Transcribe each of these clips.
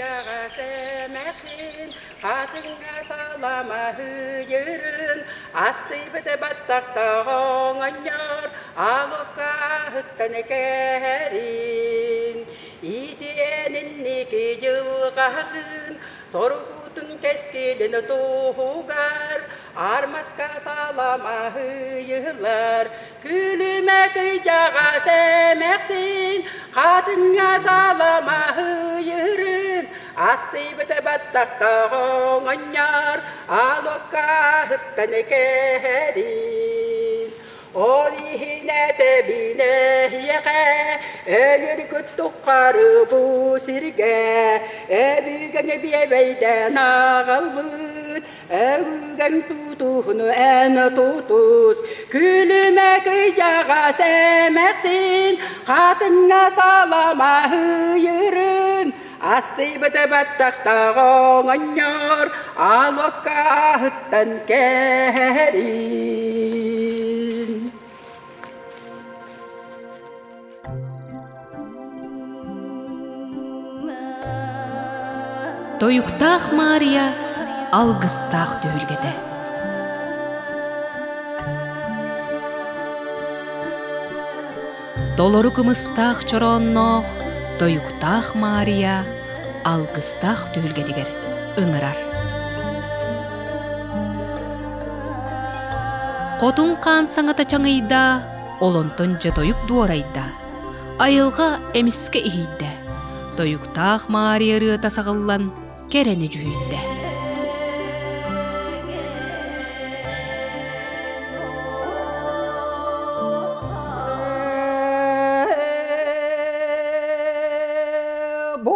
кыйаҕас эмээхсин, хатыҥҥа саламаһыйырын, астыйбыт баттахтаах оҥонньор, алыккаһыттан кэһэрин. Иитиэн инники дьылҕаһын, соругутун кэскилин туһугар, армаска саламаһыйылар, Күлүмэ кыйдьаҕас эмээхсин, хатыҥҥа саламаһыйырын, астыйбыта баттахтаах оҥонньор, алыккаһыттан кэһэрин. Ол иһин этэбин эһиэхэ, өлөргүт туххары бу сиргэ, өбүгэҥ биэбэйдээн аҕалбыт, Өҥгөн тутуһуну эн тутус, күлүмэ кыйаҕас эмээхсин, хатыҥҥа саламаһыйырын, астыйбыт баттахтаах оҥонньор, алыккаһыттан кэһэрин. Тойуктаах Маарыйа алгыстаах түһүлгэтэ. Толору кымыстаах чороонноох Тойуктаах Маарыйа алгыстаах түһүлгэтигэр ыҥырар. Хотун хаан саҥата чаҥыйда, ол онтон дьэ тойук дуорайда. Айылҕа эмискэ иһийдэ, тойуктаах Маарыйа ырыата саҕыллан кэрэни дьүһүйдэ. Бу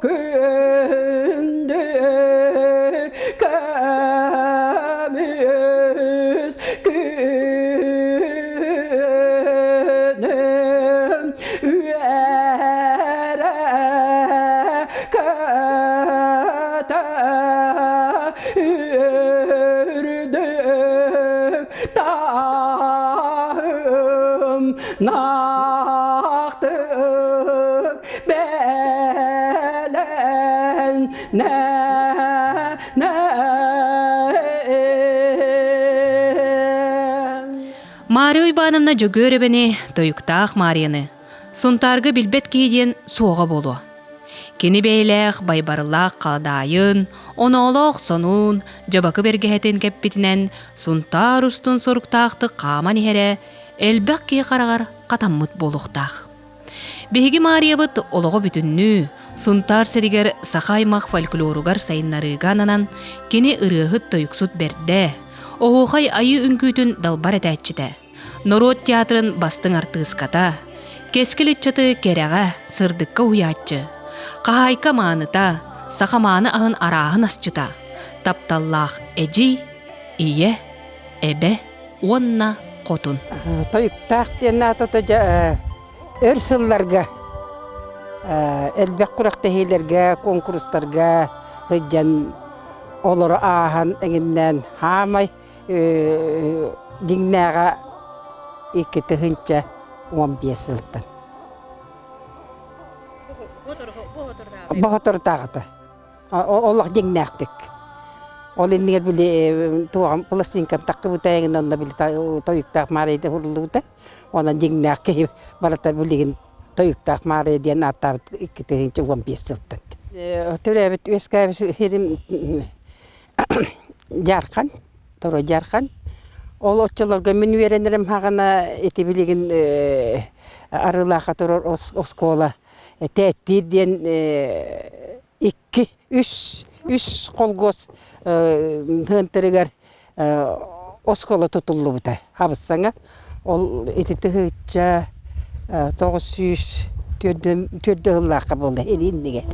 күндү көмүс күнүм үөрэ көтө үрдүк таһым Нахтык бэлэн Мария Уйбаановна Дьөгүөрэбэни, тойуктаах Марияны, Сунтаарга билбэт киһи диэн суоҕа буолуо. Кини бэйэлээх байбарылаах халадаайын, оноолоох сонун, дьабакы бэргэһэтин кэппитинэн Сунтаар устун соруктаахтык хааман иһэрэ элбэх киһи хараҕар хатаммыт буолуохтаах. Биһиги Маарыйабыт олоҕо бүтүннүү Сунтаар сиригэр саха аймах фольклоругар сайыннарыыга ананан кини ырыаһыт-тойуксут бэрдэ, оһуохай айыы үҥкүүтүн далбар этээччитэ, норуот театрын бастыҥ артыыската, кэскил ыччаты кэрэҕэ, сырдыкка уһуйааччы, хаһаайка мааныта, саха мааны аһын арааһын асчыта, тапталлаах эдьий, ийэ, эбэ уонна хотун. Тойуктаах диэн аата дьэ өр сылларга элбэх күрэхтэһиилэргэ, куонкурустарга сылдьан олору ааһан эҥиннээн хаамай дьиҥнээҕэ 2015 сылтан. Боһоторутааҕыта. Олох дьиҥнээхтик. Ол иннигэр били туоҕам пластинкам таххыбыта эҥин онно били тойуктаах Маарыйда уһуллубута. Онон дьиҥнээх киһи барыта билигин тойуктаах Маарыйа диэн ааттаабыт 2015 сылтан. Төрөөбүт үөскээбит сирим Дьаархан, Торо Дьаархан. Ол оччолорго мин үөрэнэрим хаҕана ити билигин Арыылаахха турар оскуола Тээттиир диэн икки, үс, үс холгуос ыантырыгар оскуола тутуллубута хабыссаҥа. Ол ити тыһыынча 904 сыллаахха буолла ирииннигэ.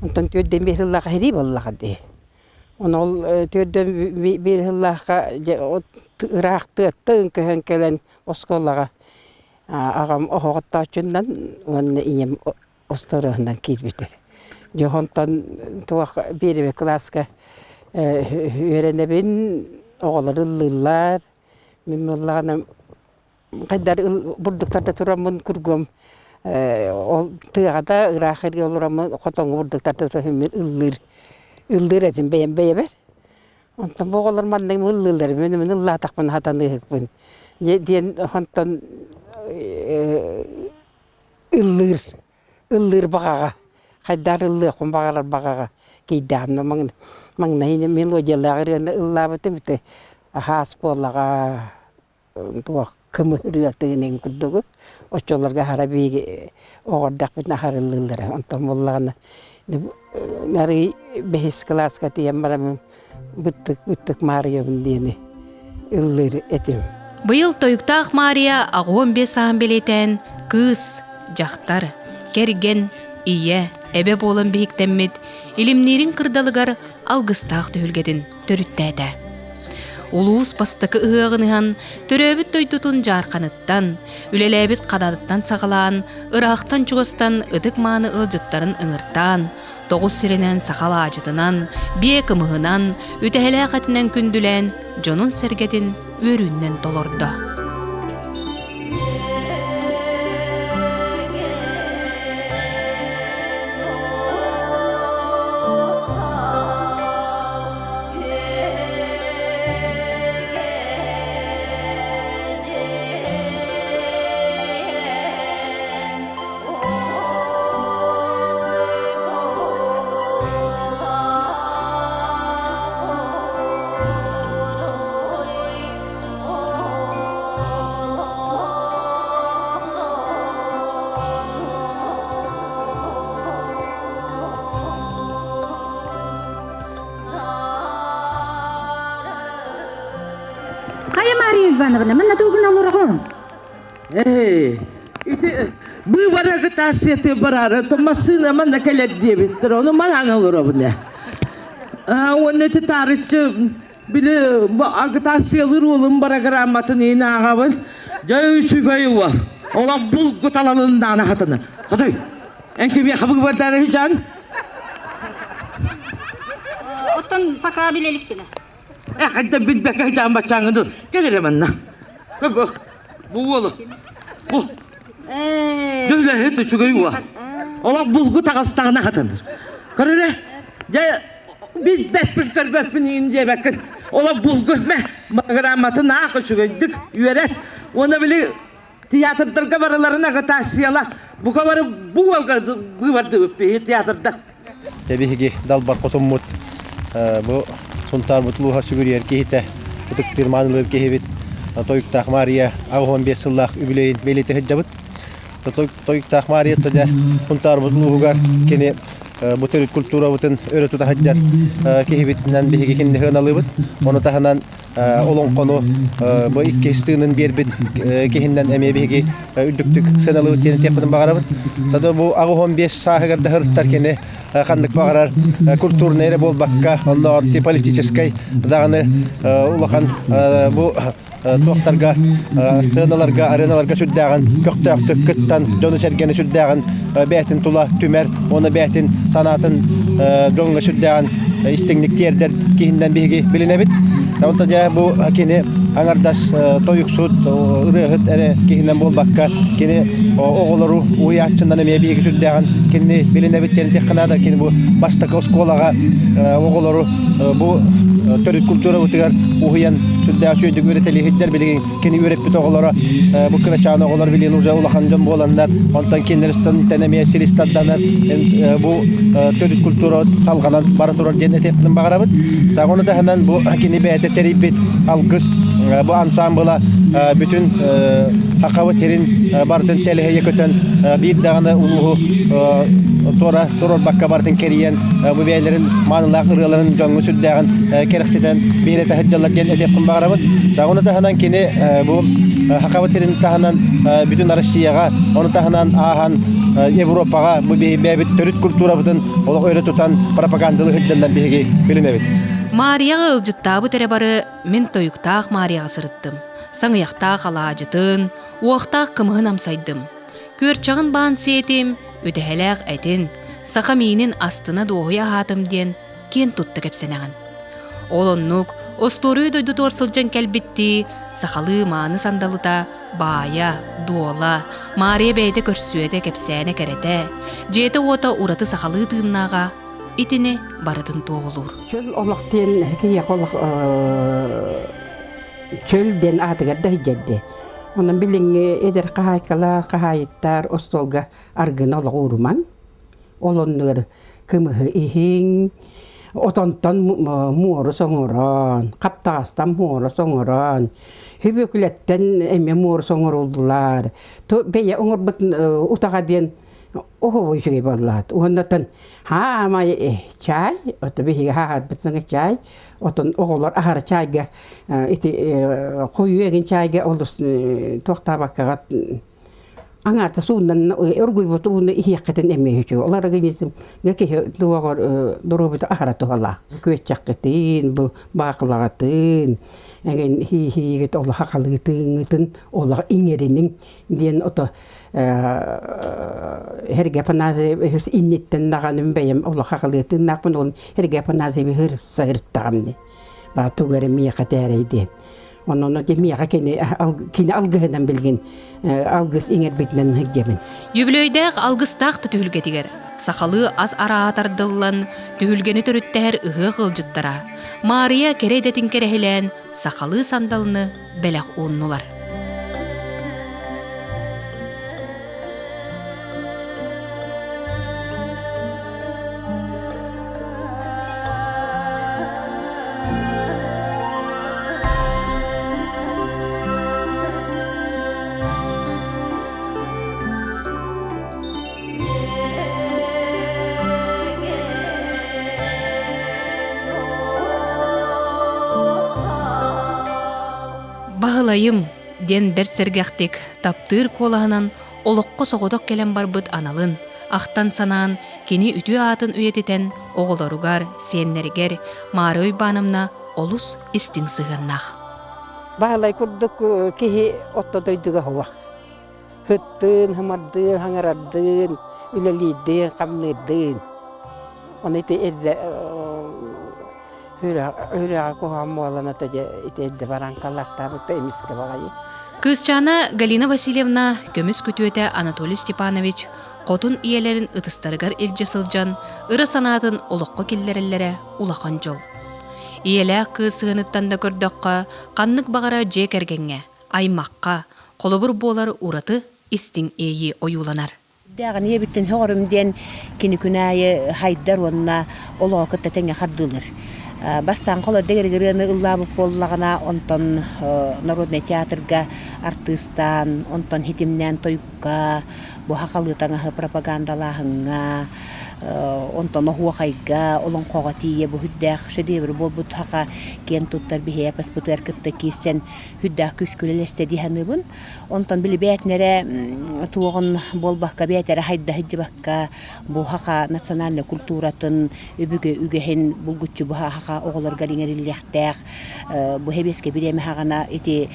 Онтон төрдөн биэс сыллаахха сэрии буоллаҕа дии. Ону ол төрдөн биир сыллаахха ыраах тыаттан көһөн кэлэн оскуолаҕа Аҕам оһоҕоттооччунан уонна ийэм остуоруһунан киирбитэр. Дьэ онтон туох биэрэбэ кылааска үөрэнэбин, оҕолор ыллыыллар. Мин буоллаҕына хайдар бурдуктарда тураммын кургуом ол тыаҕа да ыраах сиргэ олороммун хотоҥҥо бурдуктарда туран ыллыыр ыллыыр этим бэйэм бэйэбэр. Онтон бу оҕолор маннык ыллыыллар, мин мин ыллаатахпына сатаныыһыкпын диэн онтон ыллыыр ыллыыр баҕаҕа хайдах ыллыахпын баҕарар баҕаҕа киирдэҕинэ маҥнай мелодиялаах ырыаны ыллаабытым ити аһаас буоллаҕа туох кымыһырыатыгын курдугу оччолорго аһара биһиги оҕо эрдэхпитинэ аһара ыллыыллара онтон буоллаҕына арыый бэһис кылааска тиийэн бараммын быттык быттык Маарыйабын диэни ыллыыр этим. Быйыл Тойуктаах Маарыйа 85 сааһын бэлиэтээн кыыс, дьахтар, кэргэн, ийэ, эбэ буолан биһиктэммит Илимниирин кырдалыгар алгыстаах түһүлгэтин төрүттээтэ. Улуус бастакы ыһыаҕын ыһан, төрөөбүт дойдутун дьаарханыттан, үлэлээбит ханатыттан саҕалаан, ыраахтан-чугастан ытык-мааны ыалдьыттарын ыҥыртаан, тоҕус сиринэн саха алаадьытынан, биэ кымыһынан, үтэһэлээх этинэн күндүлээн, дьонун-сэргэтин үөрүүннэн толордо. Хайа Мария Ивановна, манна тугун олороҕун? Эй, ити быыбар агитацияты бараары, то массыына манна кэлэр диэбиттэр, ону манан олоробун ээ. Уонна ити таарыччы били агитациялыыр уолум бырагырааматын иин ааҕабын. Дьэ үчүгэй уол. Олох булгу талалындаана хатана. Хотой, эн кимиэхэ быыбардаары үһү Оттон пока билэ иликпинэ. Хайда билбэккэ дьаан баччааҥҥы дыл. Кэл эрэ манна. Бу бу уолу. Бу. Дөлөһүт үчүгэй уол. Олох булгу таҕыстаҕына хатаныр. Көр эрэ. Дьэ билбэппин көрбөппүн иин диэбэккин. Олох булгу мэ программатын аах үчүгэйдик үөрэт. Уонна били театрдарга барыларын агитацияла. Бука бары бу уолга быыбардыбыт биһи театрда. Биһиги далбар хотуммут бу Сунтаарбыт улууһа сүгүрүйэр киһитэ, ытыктыыр маанылыыр киһибит Тойуктаах Маарыйа 85 сыллаах үбүлүөйүн бэлиэтии сылдьабыт. Тойуктаах Маарыйа дьэ Сунтаарбыт улууһугар кини бу төрүт культурабытын өрө тута сылдьар киһибитинэн биһиги кинини сыаналыыбыт. Ону таһынан олоҥхону бу иккис тыынын биэрбит киһиннэн эмиэ биһиги үрдүктүк сыаналыыбыт диэн этиэхпитин баҕарабыт. Тады бу 85 сааһыгар да сырыттар кини ханнык баҕарар культурнай эрэ буолбакка, оннооҕор политическай даҕаны улахан бу туохтарга сценаларга, ареналарга сүрдээҕин көхтөөхтүк кыттан, дьону-сэргэни сүрдээҕин бэйэтин тула түмэр уонна бэйэтин санаатын дьоҥҥо сүрдээҕин истиҥник тиэрдэр киһиннэн биһиги билинэбит. Онтон дьэ бу кини аҥардас тойуксут, ырыаһыт эрэ киһинэн буолбакка, кини оҕолору уһуйааччынан эмиэ биһиги сүрдээҕин кинини билинэбит диэн этиэххэ наада. Кини бу бастакы оскуолаҕа оҕолору бу төрүт культурабытыгар уһуйан сүрдээх үчүгэйдик үөрэтэлии сылдьар билигин кини үөрэппит оҕолоро бу кырачаан оҕолор билигин уже улахан дьон буоланнар онтон кинилэристэн эмиэ силис тарданар бу төрүт культура салҕанан бара турар диэн этиэхпин баҕарабыт. Ону таһынан бу кини бэйэтэ тэрийбит алгыс бу ансаамбыла бүтүн Хахабыт сирин барытын тэлэһийэ көтөн биир даҕаны улууһу туора туруорбакка барытын кэрийэн бу бэйэлэрин маанылаах ырыаларын дьоҥҥо сүрдээҕин кэрэхсэтэн биэрэтэ сылдьаллар диэн этиэхпин баҕарабын. Ону таһынан кини бу Хахабыт сирин таһынан бүтүн Россияҕа, ону таһынан ааһан Европаҕа бу бэйэбит төрүт культурабытын олох өрө тутан пропагандалыы сылдьаннар биһиги билинэбит. Маарыйаҕа ыалдьыттаабыт эрэ бары мин тойуктаах Маарыйаҕа сырыттым. Саҥыйахтаах алаадьытын, уохтаах кымыһын амсайдым. Күөрчэҕин баан сиэтим, үтэһэлээх этин, Саха миинин астына дуоһуйа аһаатым диэн киэн тутта кэпсэнэҕин. Ол оннук остуоруйа дойдутугар сылдьан кэлбиттии сахалыы мааны сандалыта баайа, дуола, Маарыйа бэйэтэ көрсүөтэ, кэпсээнэ кэрэтэ, дьиэтэ-уота ураты сахалыы тыыннааҕа итини барытын туоһулуур. Чөл олох диэн киһиэхэ олох чөл диэн аатыгар да сылдьэрдэ. Онон билиҥҥи эдэр хаһаайкалар, хаһаайыттар остуолга аргыны олох уурумаҥ. Ол оннугар кымыһы иһиҥ, отонтон муорус оҥорон, хаптаҕастан муорус оҥорон, хүбүөкүлэттэн эмиэ муорус оҥоруллар. Бэйэ оҥорбут утаҕа диэн оһоҕо үчүгэй буоллаат. Уоннатан хаамай чай, ото биһиги хааһарбыт саҥа чай, отон оҕолор аһара чайга ити хойуу эгин чайга олус туохтаабаккаҕа аҥаата суунан оргуйбут ууну иһиэххитин эмиэ үчүгэй. Ол организмҥа киһи туоҕар доруобуйата аһара туһалаах. Күөччэххитин, бу баахылаҕытын, эҥин хии-хиигит олох хахалыытыҥҥытын олох иҥэриниҥ диэн ото Сергей Афанасьевич инниттэн даҕаны бэйэм олох хахалыытыыннаахпын ол Сергей Афанасьевич сырыттаҕым дии. Баа тугу эрэ миэхэ тээрэй диэн. Онон миэхэ кини кини алгыһынан билигин алгыс иҥэрбитинэн сылдьабын. Үбүлүөйдээх алгыстаах да түһүлгэтигэр сахалыы ас арааһа тардыллан, түһүлгэни төрүттэһэр ыһыах ыалдьыттара Маарыйа кэрэ идэтин кэрэһилээн сахалыы сандалыны бэлэх ууннулар. Баһылайым, диэн бэрт сэргэхтик, таптыыр куолаһынан олоххо соҕотох кэлэн барбыт аналын, ахтан-санаан, кини үтүө аатын үйэтитэн оҕолоругар, сиэннэригэр Маарыйа Уйбаановна олус истиҥ сыһыаннаах. Баһылай курдук киһи орто дойдуга суох. Һыттыын, һымардыын, хаҥарардыын, үлэлиирдиин, хамныырдыын. Ону ити эрдэ Үрэҕэ куһаҕан буолан ата дьэ ити эрдэ баран халлаахтаабыт эмискэ баҕайы. Кыысчаана Галина Васильевна көмүс күтүөтэ Анатолий Степанович хотун ийэлэрин ытыстарыгар илдьэ сылдьан ыра санаатын олоххо киллэрэллэрэ улахан дьол. Ийэлээх кыыс сыһыаныттан да көрдөххө, ханнык баҕара дьиэ кэргэҥҥэ, аймахха холобур буолар ураты истиҥ иэйии ойууланар. Дэҕин ийэбиттэн сөҕөрүм диэн кини күн аайы хайдар уонна олоҕу кытта тэҥҥэ хардыылыр. Бастаан холор дэгэригырыаны ыллаабыт буоллаҕына, онтон народнай театрга артыыстаан, онтон хитимнээн тойукка, бу сахалыы таҥаһы пропагандалааһыҥҥа, онтон оһуохайга, олоҥхоҕо тиийэ бу сүрдээх шедевр буолбут саха киэн туттар биһиэхэ паспытыгар кытта киирсэн сүрдээх күүскэ үлэлэстэ дии саныыбын. Онтон били бээтинэрэ туоҕун буолбакка, бээтэрэ хайда сылдьыбакка, бу саха национальнай культуратын, үбүгэ үгэһин булгуччу бу саха оҕолоругар иҥэриллиэхтээх. Бу сэбиэскэй бириэмэ саҕана ити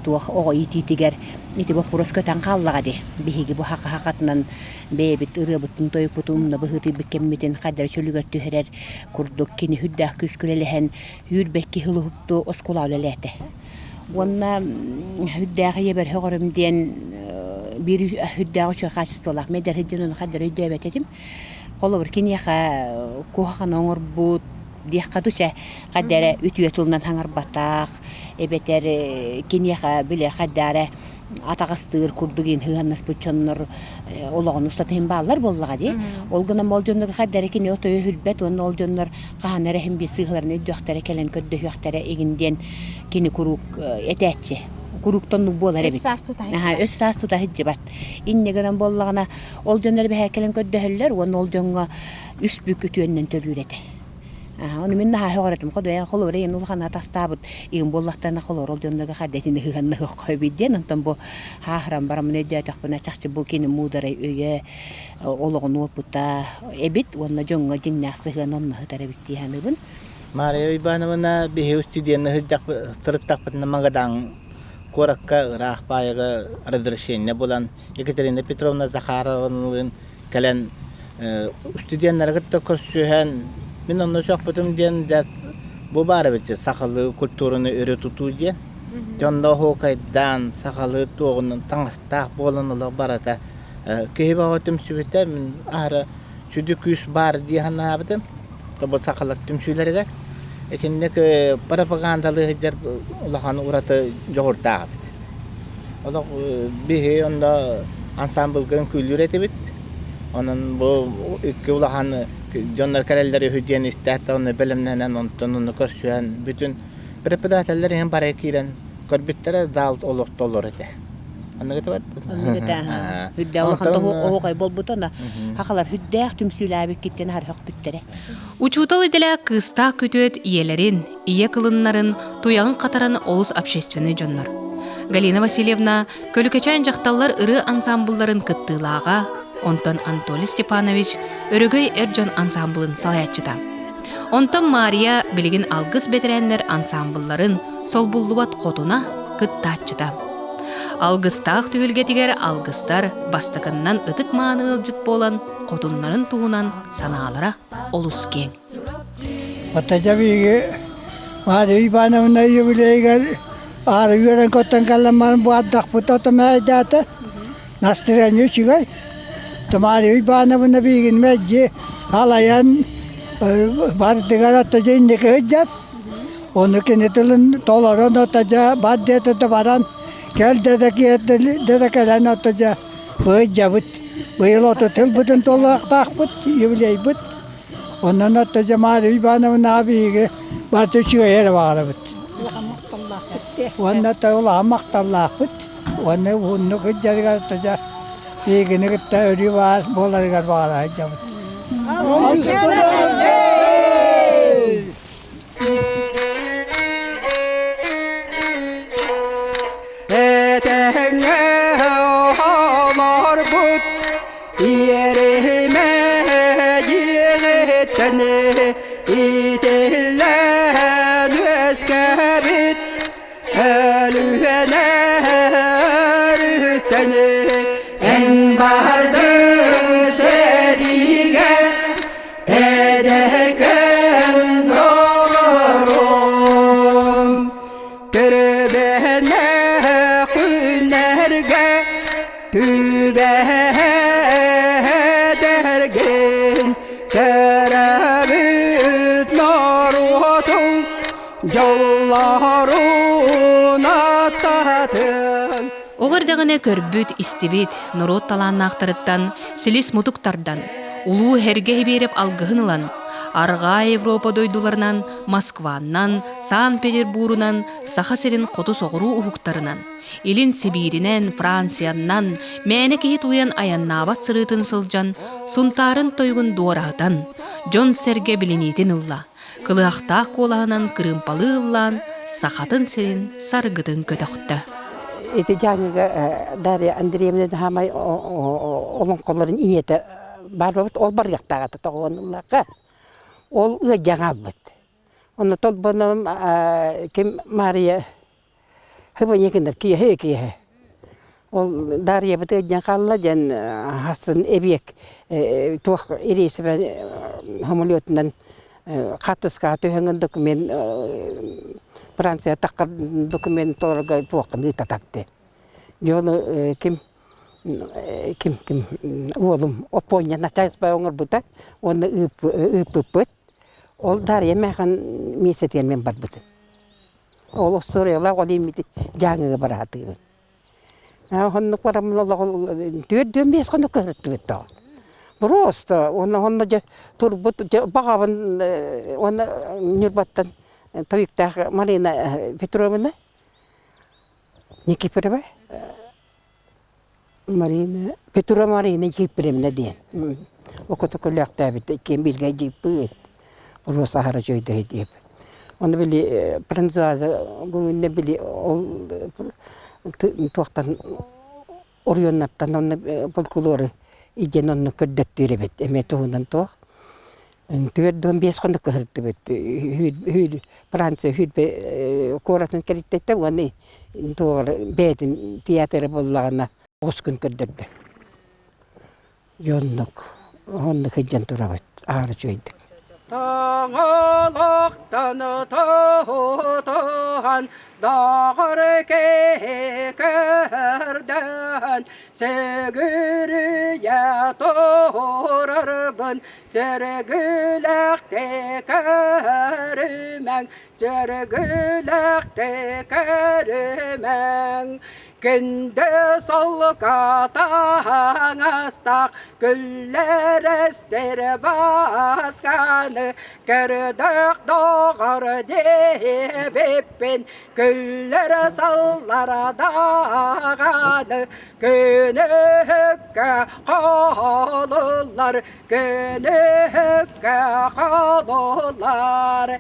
туох оҕо иитиитигэр ити боппуруос көтөн хааллаҕа дии. Биһиги бу саха сахатынан бэйэбит ырыабытын-тойукпутун умна быһыытыйбыт кэммитин хайдары чөлүгэр түһэрэр курдук кини сүрдээх күүскэ үлэлэһэн сүүрбэкки сыл уһукту оскуола үлэлээтэ. Уонна үрдээх ийэбэр сөҕөрүм диэн биир үрдээх үчүгэй хаачыстыбалаах мэдэрһит дьонун хаддары өйдөөбөт этим. Холобур, киниэхэ куһаҕаны оҥорбут диэххэ дуу, хайда эрэ үтүө тылынан хаҥарбатах, эбэтэр киниэхэ били хайда эрэ атаҕастыыр курдук иин сыһыаннаспыт дьоннор олоҕун устата иһин бааллар буоллаҕа дии. Ол гынан ол дьоннорго хайда эрэ кини отойо үһүлбэт уонна ол дьоннор хаһан эрэ иһин биир сыыһаларын өйдүөхтэрэ кэлэн көрдөһүөхтэрэ игин диэн кини куруук этээччи. Куруук тоннук буолар эбит. Өс саас тута сылдьыбат. Инньэ гынан буоллаҕына ол дьоннор эбэһээ кэлэн көрдөһөллөр уонна ол дьоҥҥо үс бүк үтүөннэн төлүүр этэ. Ону мин наһаа сөҕөр этим. Ходуйан холобура ийэн улахан атастаабыт ийэм буоллахтарына холоор ол дьоннорго хардэтини итини ыһыанна эбит диэн онтон бу хааһыран бараммын өйдөөтөхпүнэ чахчы бу кини муударай өйө олоҕун уопута эбит уонна дьоҥҥо дьиҥнээх сыһыан онно сытар эбит дии саныыбын. Мария Ивановна биһи устудиянна сырыттахпытына Магадан куоракка ыраах баайыга разрешение булан Екатерина Петровна Захарованалыын кэлэн Студеннары кытта көрсүһэн, мин онно сөхпүтүм диэн дьэ бу баар эбит сахалыы культураны өрө тутуу диэн. Дьонно оһуокайдаан, сахалыы туоҕунан таҥастаах буолан олох барыта киһи бөҕө түмсүбүтэ мин аһара сүдү күүс баар дии санаабытым. Бу сахалар түмсүүлэригэр. Итинник пропагандалыы сылдьар улахан ураты дьоҕурдаах эбит. Олох биһи онно ансаамбылга үҥкүүлүүр этибит. Онон бу икки улахан дьоннор кэлэллэр үһү диэн истээт да онно бэлэмнэнэн онтон онно көрсүһэн бүтүн преподавателлэр иһин бары киирэн көрбүттэрэ зал олох толору этэ. Оннук этэ Оннук этэ Үрдээх улахан оһуохай буолбута на хахалар үрдээх түмсүүлээбиккиттэн харыһахпүттэрэ. Учуутал идэлээх кыыстаах күтүөт ийэлэрин, ийэ кылыннарын туйаҕын хатаран олус общественнай дьоннор. Галина Васильевна Көлүкэчээн дьахталлар ырыа ансаамбылларын кыттыылааҕа, онтон Анатолий Степанович Өрөгөй эр дьон ансаамбылын салайааччыта. Онтон Мария билигин Алгыс бэтэрээннэр ансаамбылларын солбуллубат хотуна, кыттааччыта. Алгыстаах түһүлгэтигэр алгыстар бастакыннан ытык-мааны ыалдьыт буолан хотуннарын туһунан санаалара олус киэҥ. Отача биһиги Мария Ивановна юбилейыгар аары үөрэн көттөн кэллэн баран бу ардахпыт ото мээйдээтэ. Настроение үчүгэй. Мария Ивановна биһигини мэлдьи алайан бардыгар ото дьэ инники сылдьар. Ону кини тылын толорон ото дьэ бар диэтэ да баран кэл дэтэ дэтэ кэлэн ото дьэ быйдьабыт. Быйыл ото тылбытын толуохтаахпыт, юбилейбыт. Онон ото дьэ Мария Ивановнаҕа биһиги барыта үчүгэй эрэ баҕарабыт. Уонна улахан махталлаахпыт. Уонна уһуннук сылдьарыгар ото дьэ биһигини кытта өрүү баар буоларыгар баҕара сылдьабыт. Этэҥҥэ олорбут иэримэ дьиэҕиттэн итиллэн үөскээбит Өлүөнэ өрүстэн эн бардыҥ сэриигэ эдэркэн доҕорум Төрөбөнө күннэргэ түбэһэргин төрөөбүт норуотуҥ дьоллорун аттатын Оҕо эрдэҕинэ көрбүт, истибит, норуот талааннаахтарыттан силис-мутук тардан, улуу Эргэ Ибиэрэп алгыһын ылан, Арҕаа Европа дойдуларынан, Москваннан, Санкт-Петербурунан, Саха сирин хоту-соҕуруу уһуктарынан, Илин Сибииринэн, Францияннан мээнэ киһи тулуйан айаннаабат сырыытын сылдьан, Сунтаарын тойугун дуораһытан, дьон-сэргэ билиниитин ылла, кылыһахтаах куолаһынан кырыымпалыы ыллаан, сахатын сирин саргытын көтөхтө. Ити Дьааҥыга Дарья Андреевна Хаамай олоҥхолорун ийэтэ баар буолбут, ол барыахтаах этэ тоҕуоннуллахха. Ол ыалдьан хаалбыт. Онно толбоном ким Мария Хыбаньыкыннар киэһэ киэһэ. Ол Дарьябыт ыалдьан хаалла диэн хасын эбиэк туох рейсэбэ самолетунан хатыскаҕа түһэҥҥин документ Франция таххар документ толорго туоххун ыытататты. Дьону ким ким ким уолум Оппуонньа начальство оҥорбута уонна ыыппыппыт. Ол Дарья мээхэн миэстэтигэр мин барбытым. Ол остуоруйалаах ол ииммити Дьааҥыга бараатыыбын. Оннук бараммын олоҕу 45 хонук кыһырыттыбыт тоҕо. Просто уонна онно дьэ турбут дьэ баҕабын уонна Ньурбаттан тойуктаах Марина Петровна Никифорова Марина Петрова Марина Никифоровна диэн окотокөлөөхтөөбүт ким билгэ дьииппыт Просто аһара үчүгэйдик диэп. Ону били Француаза гуруунна били ол туохтан оройуоннартан онно фольклору иден онно көрдөттүүр эбит эмиэ туһунан туох 45 хонук кыһыртыбыт Франция сүүрбэ куоратын кэриттэтэ уонна туоҕар бэйэтин театра буоллаҕына оҕус күн көрдөрдө. Дьоннук. Онно сылдьан турабыт аһара үчүгэйдик. Тоҥолохтон тоһутуһан доҕор киһи көрдөһөн сүгүрүйэ турарбын сөргүлэхти көрүмэҥ сөргүлэхти көрүмэҥ Күндү солко таҥастаах күллэр эстэр басканы көрдөх доҕор диэбиппин күллэр саллар даҕаны күнүһүккэ холуллар күнүһүккэ холуллар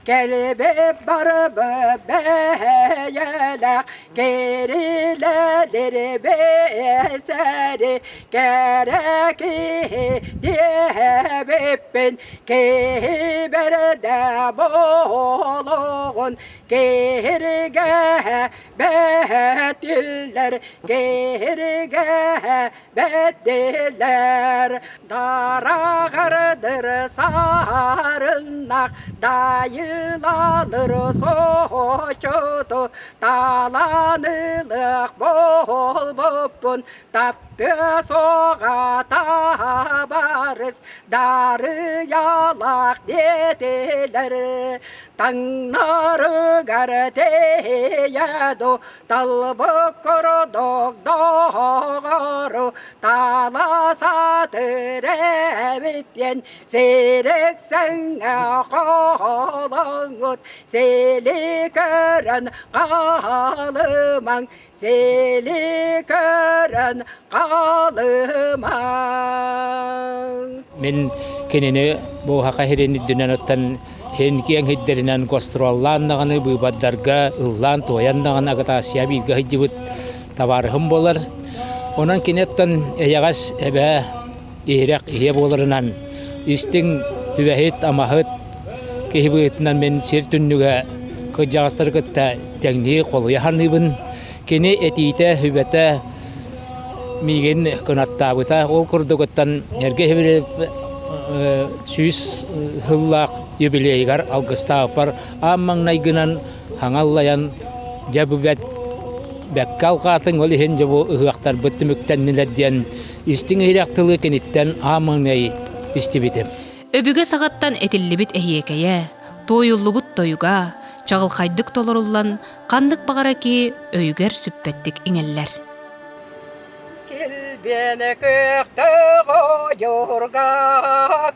кэлбит барбы бэйэлээх Кэрилэлэри бэсэри кэрэ киһи диэбиппин киһи бэрдэ буолуоҕун киһиргэһэ бэтиллэр киһиргэһэ бэтиллэр Дараҕардыр саарыннах дайылалыр соочоту таланылык буолбуппун таптыа суоҕа табарыс дарыйалаах диэтилэр таҥнарыгар тиийэ ду Талбыт курдук доҕору таала сатыыр эбит диэн сирик сэҥҥэ холоҥҥут сили көрөн хаалымаҥ сили көрөн хаалымаҥ Мин кинини бу Саха сирин үрдүнэн оттон Һин киэҥ сирдэринэн гастроллаан даҕаны, быыбардарга ыллаан-туойан даҕаны агитация бииргэ сылдьыбыт табаарыһым буолар. Онон кини оттон эйэҕэс эбээ, иһирэх ийэ буоларынан истиҥ үбэһит, амаһыт киһи быһыытынан мин сир түннүгэ кырдьаҕастары кытта тэҥнии холуйа саныыбын. Кини этиитэ, сүбэтэ миигин кынаттаабыта. Ол курдугуттан эргэ 100 сыллаах юбилейыгар алгыстаабыппар аан маҥнайгынан хаҥаллайан дьэ бу бэт бэккэ алҕаатыҥ ол иһин дьэ бу ыһыахтарбыт түмүктэннилэр диэн истиҥ иһирэх тылы киниттэн аан маҥнай истибитим. Өбүгэ саҕаттан этиллибит эһиэкэйэ, туойуллубут тойуга, чаҕылхайдык толоруллан, ханнык баҕара киһи өйүгэр сүппэттик иҥэллэр. Килбиэнэ күөхтөөх ойуурга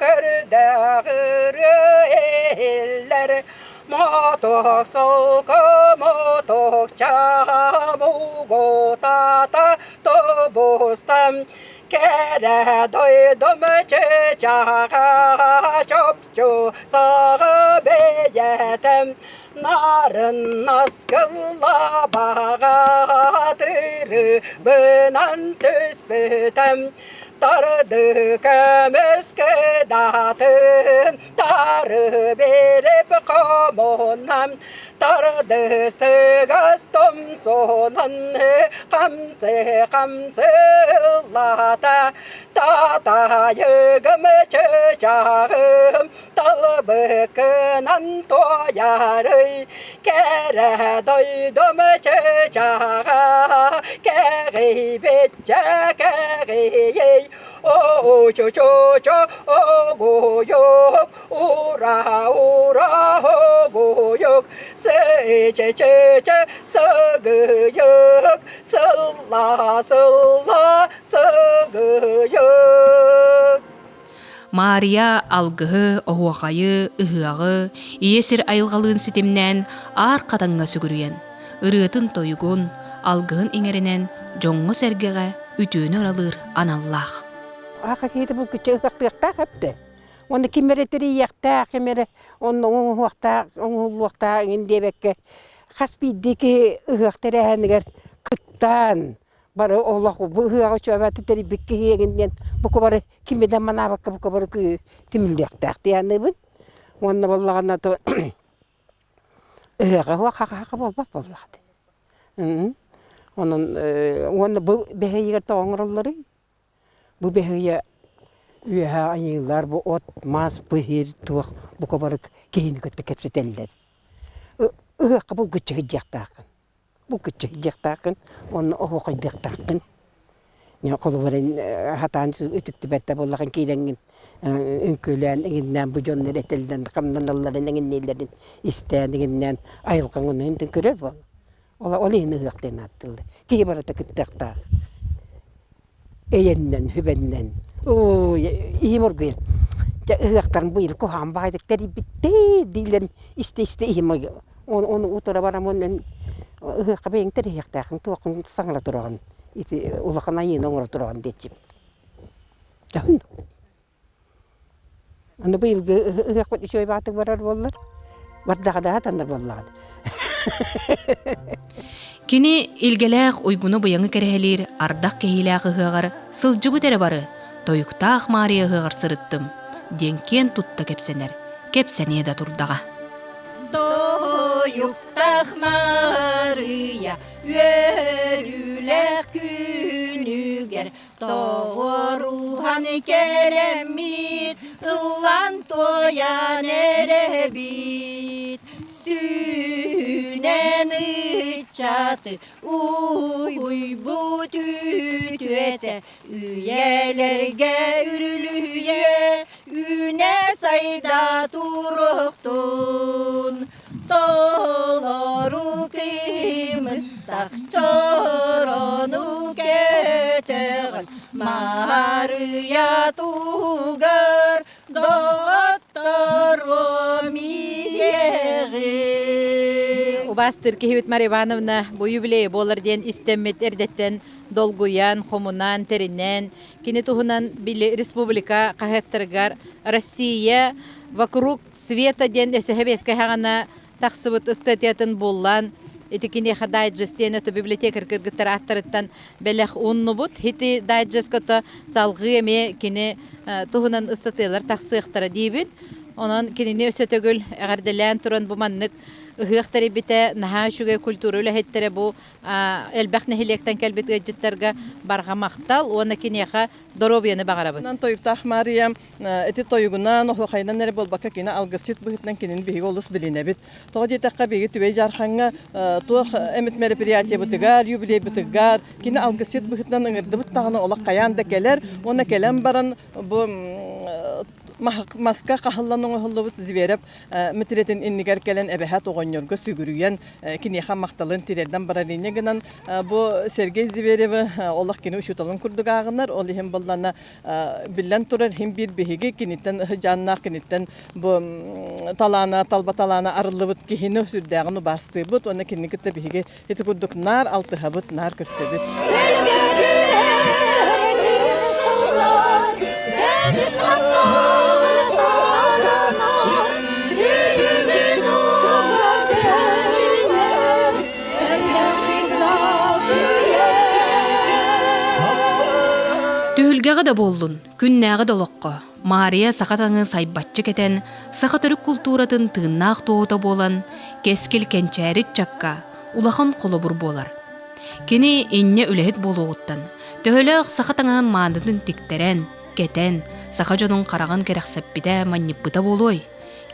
көрдөөх ырыа иһиллэр Мотук солко мотукча мугутата тобустан кэрэ дойдум чычааҕа чопчу саҕа бэйэтэ Нарын наскыллабаҕа тырыбынан түспүтэ Тарды көмүс кыдатын тары берип хомунан Тардыстыгас томсунан хамсы хамсылата Татайыгым чычағым Талбыкынан туойарый кэрэ дойдум чычааҕа кэҕийбиччэ кэҕийэй оо-чу-чу-чу огуйук ура ура огуйук сычы-чы-чы сыгыйык сылла сылла сыгыйык Маарыйа алгыһы, оһуохайы, ыһыаҕы, ийэ сир айылҕалыын ситимнээн аар хатаҥҥа сүгүрүйэн, ырыатын-тойугун, алгыһын иҥэринэн дьоҥҥо-сэргэҕэ үтүөнү ыралыыр аналлаах. Аха киһитэ булгуччу ыһыахтыахтаах эбитэ. Уонна ким эрэ тэрийиэхтээх, ким эрэ онно оҥоһуохтаах, оҥоһуллуохтаах иҥин диэбэккэ, хас биирдии киһи ыһыах тэрээһинигэр кыттан, бары олох бу ыһыаҕы үчүгэйбэт тэрийбит киһи эҥин диэн бука бары кими да манаабакка бука бары күүһү түмүллүөхтээх дии саныыбын. Уонна буоллаҕына то ыһыаҕа суох хаха буолбат буоллаҕа дии. Онон уонна бу бэһиэйигэр тоҕо оҥороллоруй? Бу бэһиэйэ. Үөһэ айыылар бу от, мас, быһыыр туох бука бары киһини кытта кэпсэтэллэр. Ыһыахха булгуччу сылдьыахтааххын. Булгуччу сылдьыахтааххын уонна оһуохайдыахтааххын. Холобурун хатаан үтүктүбэт да буоллаҕын киирэҥҥин үҥкүүлээн эҥиннээн бу дьоннор этэллэрин хамнаналларын эҥиннииллэрин истээн эҥиннээн айылҕаҥ ону көрөр буол. Ол иһин ыһыах диэн ааттыыллар. Киһи барыта кыттыахтаах. Эйэннэн, хүбэннэн. Ой, иһим оргуйар. Дьэ ыһыахтарын быйыл куһаҕан баҕайытык тэрийбиттэр дииллэрин истэ-истэ иһим Ону утара барам уонна ыһыахха бэйэҥ тэрийиэхтээххин, туоххун саҥара тураҕын, ити улахан айыыны оҥоро тураҕын диэччибин. Дьоһун. Аны быйылгы ыһыахпыт үчүгэй баатык барар буоллар, бардаҕа таннар буоллаҕа. Кини илгэлээх уйгуну-быйаҥы кэрэһэлиир ардах кэһиилээх ыһыаҕар сылдьыбыт эрэ бары Тойуктаах Маарыйа ыһыаҕар сырыттым диэн киэн тутта кэпсэнэр, кэпсэниэ да турдаҕа. Тойуктаах Маарыйа үөрүүлээх күнүгэр тоҕоруһан кэлэммит, ыллаан туойан эрэбит. Сүүнэн ыччаты уйбут үтүөтэ үйэлэргэ үрүлүйэ үүнэ сайда туруохтун толору кыымыстах чорону көтөҕөн Маарыйа тугар доҕотторуом иэҕин Убаастыыр киһибит Мария Ивановна бу юбилейы буолар диэн истэммит эрдэттэн долгуйан, хомунан, тэринэн, кини туһунан били республика хаһыаттарыгар Россия вокруг света диэн өсөһө биэскэ хаҕана тахсыбыт ыстатыйатын буллан, ити киниэхэ дайджест диэн это библиотекарь кыргыттар ааттарыттан бэлэх ууннубут. Ити дайджестка салҕыы эмиэ кини туһунан ыстатыйалар тахсыахтара диибит. Онон кинини өссө төгүл эҕэрдэлээн туран бу маннык ыһыах тэрийбитэ наһаа үчүгэй культура үлэһиттэрэ бу элбэх нэһилиэктэн кэлбит ыалдьыттарга барҕа махтал уонна киниэхэ доруобуйаны баҕарабыт. Тойуктаах Маарыйа ити тойугунан, оһуохайынан эрэ буолбакка кини алгысчыт быһыытынан кинини биһиги олус билинэбит. Тоҕо диэтэххэ биһиги Түбэй Дьаархаҥҥа туох эмит мероприятиебытыгар, юбилейбытыгар кини алгысчыт быһыытынан ыҥырдыбыт даҕаны олох хайаан да кэлэр уонна кэлэн баран бу маска хаһыллан оҥоһуллубут Зверев мэтириэтин иннигэр кэлэн эбэһээт оҕонньорго сүгүрүйэн киниэхэ махталын тириэрдэн барар инньэ гынан бу Сергей Зверевы олох кини учууталын курдук ааҕынар ол иһин буллана биллэн турар иһин биир биһиги киниттэн ыһыдьааннаах киниттэн бу талаана талба талаана арыллыбыт киһини сүрдээҕин убаастыыбыт уонна кинини кытта биһиги ити курдук наар алтыһабыт наар көрсөбүт. Түһүлгэҕэ да буоллун, күннээҕи да олоххо Маарыйа саха таҥы сайбаччы кэтэн, саха төрүт култууратын тыыннаах туоһута буолан, кэскил кэнчээри ыччакка улахан холобур буолар. Кини инньэ үлэһит буолуоҕуттан, төһөлөөх саха таҥаһын маанытын тиктэрэн, кэтэн, саха дьонун хараҕын кэрэхсэппитэ, манньыппыта буолуой?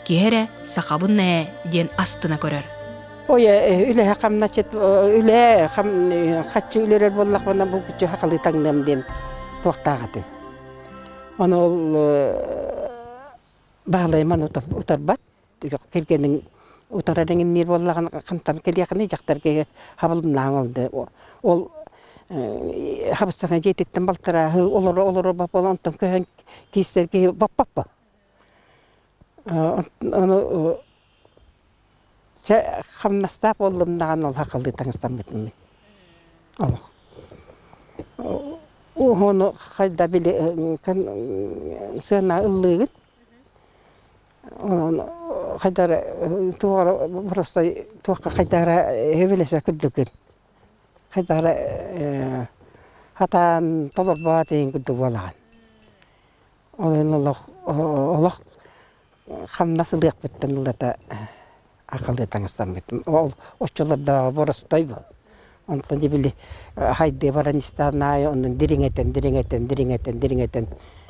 Киһи эрэ сахабын ээ диэн астына көрөр. Ой, үлэһэ хамначыт үлэ хаччы үлэрэр буоллахпына бу күччү хахалыы таҥныам диэн туохтаах этим. Ону ол баалайыман утарбат кэргэниҥ утарар эҥинниир буоллаҕына хантан кэлиэхиний дьахтар киһи хабылыннаан олду ол хабыстана дьиэтиттэн балтараа сыл олоро олоро буолан онтон көһөн киирсэр киһи боппоппо ону чэ хамнастаах буоллум даҕаны ол хахалыы таҥастаммытым мин олох Ону хайда били сыана ыллыыгын Онон хайдара туох просто туохха хайдара сөбүлэспэт курдуккун. Хайдара хатаан толорбот иһин курдук буолаҕын. Ол иһин олох олох хамнас ылыахпыттан ылата акылыы таҥастаммытым. Ол оччолордооҕу боростой буол. Онтон дьэ били хайдыы баран истэҕин аайы оннун дириҥэтэн, дириҥэтэн, дириҥэтэн, дириҥэтэн.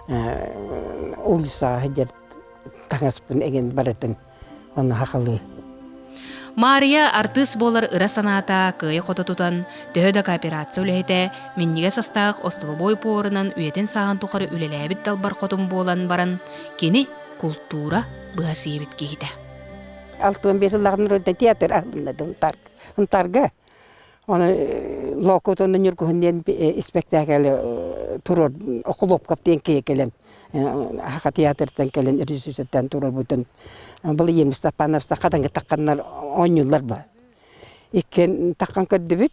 Улусаҕа сылдьар таҥаспын эҥин барытын онно хахалыы. Маарыйа артыыс буолар ыра санаата кыайа-хото тутан, төһө да кооперация үлэһитэ, минньигэс астаах остолобуой поварынан үйэтин сааһын тухары үлэлээбит далбар хотун буолан баран, кини култуура быһа сиэбит киһитэ. Алтыан биир сыллаах театр Унтарга Оны Лоокутунна Ньургуһун диэн испэктээкэли туруор Окулуопкап диэн киһи кэлэн Аха театртан кэлэн режиссертан туруорбутун Былыйым Степанов хатанга тахханнар оонньууллар ба. Иккиэн таххан көрдүбүт.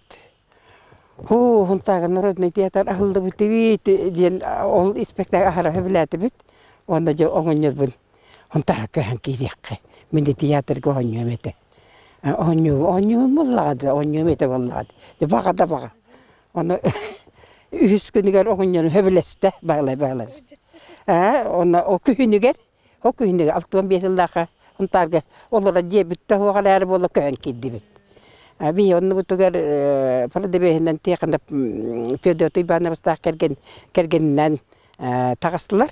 Һуу, Хунтааҕы народный театр аһыллыбыт диэн ол испэктээк аһара сөбүлээтибит. Уонна дьэ оҕонньорбун Хунтааҕа көһөн киириэххэ. Мин де театрга оонньуом этэ. Оонньуу оонньуум буоллаҕа да оонньуом этэ буоллаҕа да баҕа да баҕа ону үһүс күнүгэр оҕонньорум сөбүлэстэ баҕалай баҕалай ээ онно ол күһүнүгэр ол күһүнүгэр 65 сыллаахха Сунтаарга олорор дьиэбит да суох эрээри буола көһөн киирдибит биһи оннубутугар продавеһинэн тиэхинэ Федот Ивановичтаах кэргэн кэргэнинэн таҕыстылар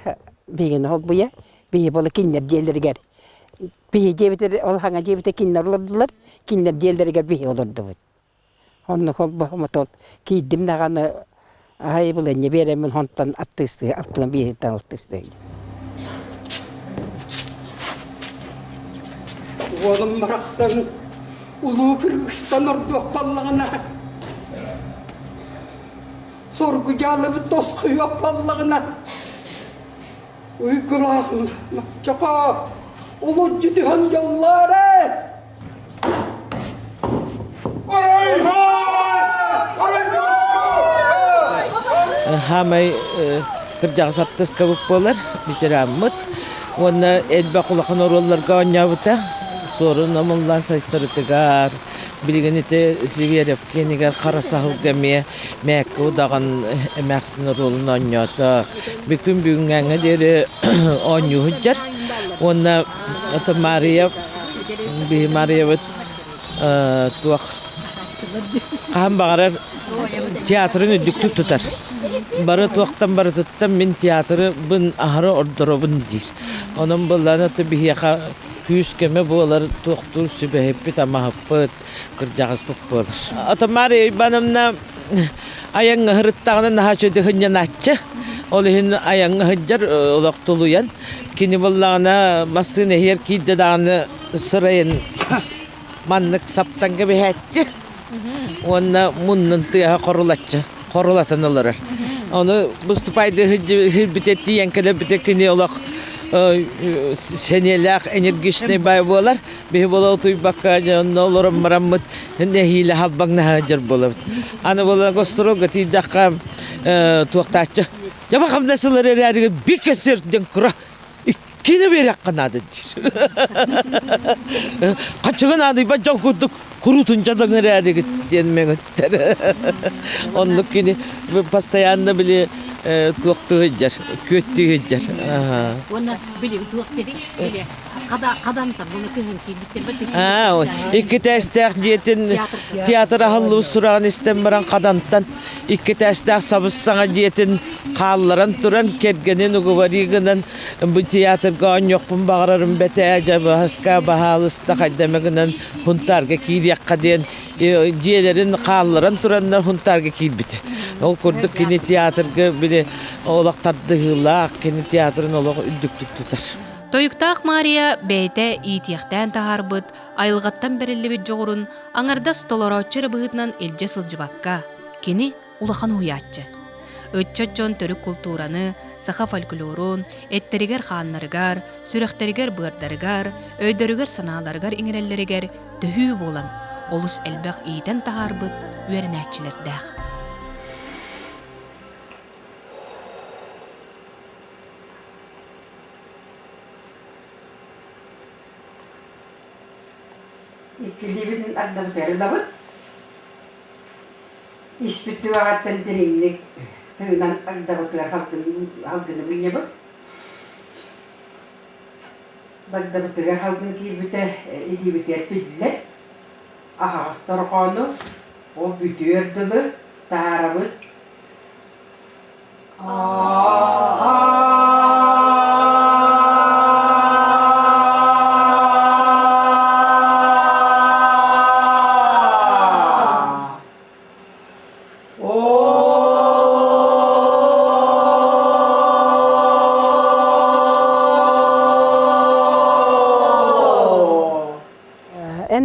биһигини холбуйа биһи буола кинилэр дьиэлэригэр Биһи диэбитэ ол хаҥа диэбитэ кинилэр олордулар, кинилэр диэллэригэр биһи олордубут. Онно холбоһомотол киирдим даҕаны аһай быланньа биэрэммин онтон аттыыстыы алтыан биэриттэн алтыыстыы. Уолум барахсан улуу кыргыстан ордуох буоллаҕына соргу дьаалыбыт тосхойуох буоллаҕына Уйгулаах Чопоо улуччу түһэн дьоллоорэ! Хаамай кырдьаҕас артыыскабыт буолар, ветераммыт. Уонна элбэх улахан оруолларга оонньообута. Суорун омуллаан сайсарытыгар, билигин ити Зверев киэнигэр хара саһылга эмиэ Мээккэ удаҕан эмээхсин оруолун оонньоото. Бүкүн бүгүҥҥээҥҥэ диэри оонньуу сылдьар. Уонна ото Маарыйа, биһи Маарыйабыт туох хаһан баҕарар театрын үрдүктүк тутар. Бары туохтан барытыттан мин театрыбын аһары ордоробун диир. Онон былаан ото биһиэхэ күүс-көмө буолар туохтуур сүбэһиппит, амаһыппыт, кырдьаҕаспыт буолар. Ото Мария Ивановна айаҥҥа сырыттаҕына наһаа үчүгэй сынньанааччы. Ол иһин айаҥҥа сылдьар олох тулуйан. Кини буоллаҕына массыына иһигэр киирдэ даҕаны сырайын маннык саптан кэбиһээччи. Уонна муннун тыаһа хорулаччы, хорулатан олорор. Ону выступайды хирбите тиийэн кэлэрбитэ кини олох сэниэлээх энергичный бай буолар. Биһи буола утуйбакка онно олорон бараммыт нэһиилэ халбаҥнаһа дьар буолабыт. Аны буола гастролга тиийдэххэ туохтааччы Дьаба хамнасылар эрээригэр бир кэсиэрдэн кыра иккини биэриэххэ наада диир. Хаччыгын наадыйбат дьон курдук куруутун дьадаҥ эрээригит диэн мөҥүттэр. Оннук кини постоянно били туохтуу сылдьар, күөттүү сылдьар. Уонна били туох дедиң били Икки тээстээх дьиэтин театр аһыллыбыт сураҕын истэн баран Хадантан икки тээстээх сабыс-саҥа дьиэтин хаалларан туран кэргэнин уговори гынан бу театрга оонньуохпун баҕарарым бэтээ дьабаһаска баһаалыста хайдама гынан Хунтаарга киириэххэ диэн дьиэлэрин хаалларан тураннар Хунтаарга киирбит. Ол курдук кини театрга били олох тардыһыылаах кини театрын олох үрдүктүк тутар. Тойуктаах Маарыйа бэйэтэ иитиэхтээн таһаарбыт, айылҕаттан бэриллибит дьоҕурун аҥардас толорооччу эрэ быһыытынан илдьэ сылдьыбакка, кини улахан уһуйааччы. Ыччат дьон төрүт култуураны, саха фольклорун, эттэригэр-хааннарыгар, сүрэхтэригэр-быардарыгар, өйдөрүгэр-санааларыгар иҥэрэллэригэр төһүү буолан, олус элбэх иитэн таһаарбыт үөрэнээччилэрдээх. Иккилиибитин ардабытыгар ылабыт. Испит түгэҕиттэн дириҥник тыынан ардабытыгар халгыны мунньабыт. Бардабытыгар халгын киирбитэ илиибитигэр биллэр. Аһаҕас торҕоону ол бүтүөр дылы таһаарабыт.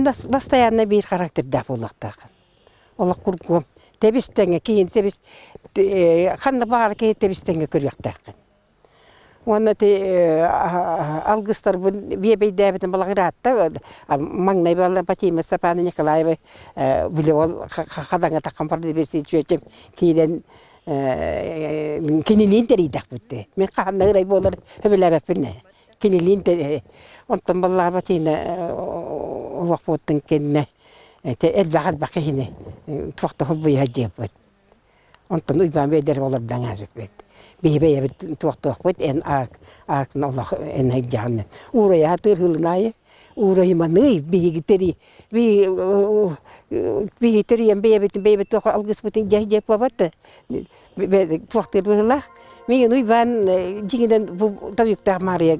Эн бастайаанна биир характердаах буолуохтааххын. Олох кургуом. Тэбис тэҥэ киһини тэбис ханна баҕар киһи тэбис тэҥэ көрүөхтээххин. Уонна ити алгыстарбын биэбэйдээбитим балаҕыраатта маҥнай балла Патима Степановна Николаева били ол хадаҥа таххан барды чүөчэм киирэн кинилиин тэрийдэхпит. Мин хаһан да ырай буолар сөбүлээбэппин. Кинилиин онтон баллаба тиинэ олохпуттун кэннэ элбэх элбэх киһини туох да холбуйа диэппит. Онтон Уйбаан бэйдэр олордон ааспыт. Биһи бэйэбит туохтуохпут эн аак аакын олох эн айдьааны. Уурайа тыырһылынаайы уурайыманый биһиги тери биһи терийэн бэйэбитин бэйэбит туох алгыспытын дьэ дьэ буолбат туохтыыр быһыылаах. Миигин Уйбаан дьиҥинэн бу Тойуктаах Маарыйа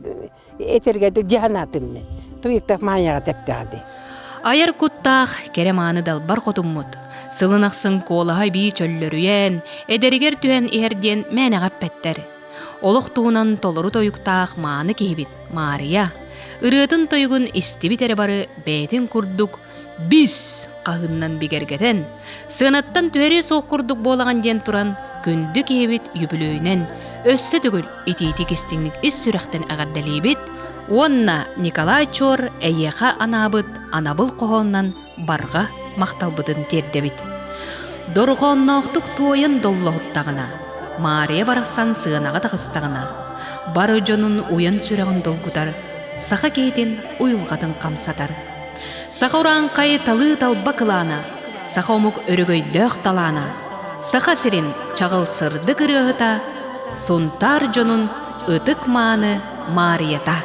этэргэ дьаһанаатым Тойуктаах Маайаҕа тэптэҕэ Айар куттаах кэрэ мааны далбар хотуммут. Сылын ахсын куолаһа эбии чөллөрүйэн, эдэригэр түһэн иһэр диэн мээнэҕэ эппэттэр. Олох туһунан толору тойуктаах мааны киһибит Маарыйа ырыатын-тойугун истибит эрэ бары бэйэтин курдук «Бис!» хаһыыннан бигэргэтэн, сыанаттан түһэрии суох курдук буолаҕын диэн туран, күндү киһибит үбүлүөйүнэн өссө төгүл итиитик истиҥник ис сүрэхтэн эҕэрдэлиибит уонна Николай Чуор эйиэхэ анаабыт анабыл хоһоонунан барҕа махталбытын тиэрдэбит. Дорҕоонноохтук туойан доллоһуттаҕына, Маарыйа барахсан сыанаҕа таҕыстаҕына, бары дьонун уйан сүрэҕин долгутар, саха киһитин уйулҕатын хамсатар. Саха урааҥхай талыы-талба кылаана, саха омук өрөгөйдөөх талаана, Саха сирин чаҕыл сырдык ырыаһыта, Сунтаар дьонун ытык-мааны Маарыйата.